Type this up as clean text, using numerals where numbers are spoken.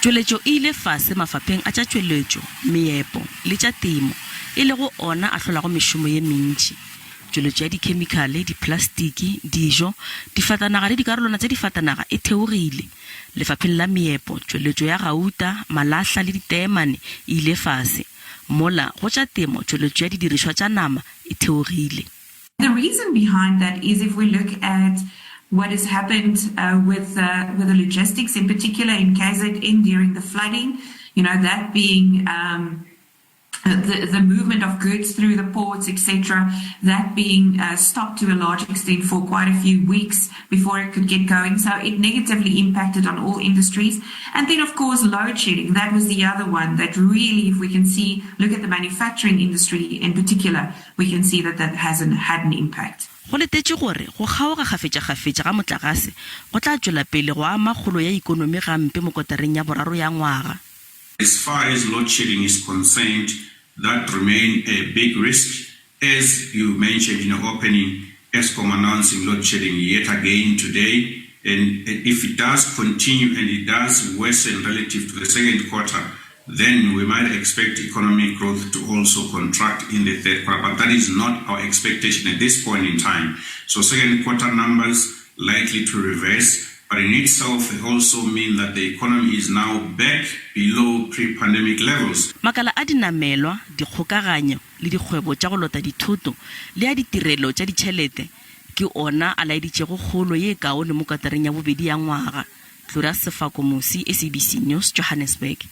Tšweletšo e ile fase mafapheng a tša tšweletšo, meepo le tša temo, e lego ona a hlolago mešomo ye mentši. Tšweletšo ya dikhemikhale, diplastiki, dijo, difatanaga le dikarolwana tša difatanaga e theogile. Lefapheng la meepo, tšweletšo ya gauta, malahla le diteemane e ile fase, mola go tša temo tšweletšo ya didirišwa tša nama e theogile. The reason behind that is if we look at what has happened with with the logistics in particular in KZN during the flooding, you know, that being the the movement of goods through the ports, etc., that being stopped to a large extent for quite a few weeks before it could get going. So it negatively impacted on all industries. And then, of course, load shedding. That was the other one that really, if we can see, look at the manufacturing industry in particular, we can see that that has an, had an impact. Go letetšwe gore go kgaoga kgafetšakgafetša ga motlakase go tla tšwela pele go ama kgolo ya ikonomi gampe mo kotareng ya boraro ya ngwaga. As far as load shedding is concerned, that remain a big risk as you mentioned in your opening, Eskom announcing load shedding yet again today and if it does continue and it does worsen relative to the second quarter, then we might expect economic growth to also contract in the third quarter, but that is not our expectation at this point in time. So second quarter numbers likely to reverse, but in itself it also mean that the economy is now back below pre-pandemic levels. Makala a dinamelwa, dikgokaganyo le dikgwebo tša go lota dithoto le a ditirelo tša ditšhelete ke ona a laeditšego kgolo ye kaone mo kotareng ya bobedi ya ngwaga. Tlura Sefako Mosi, SABC News, Johannesburg.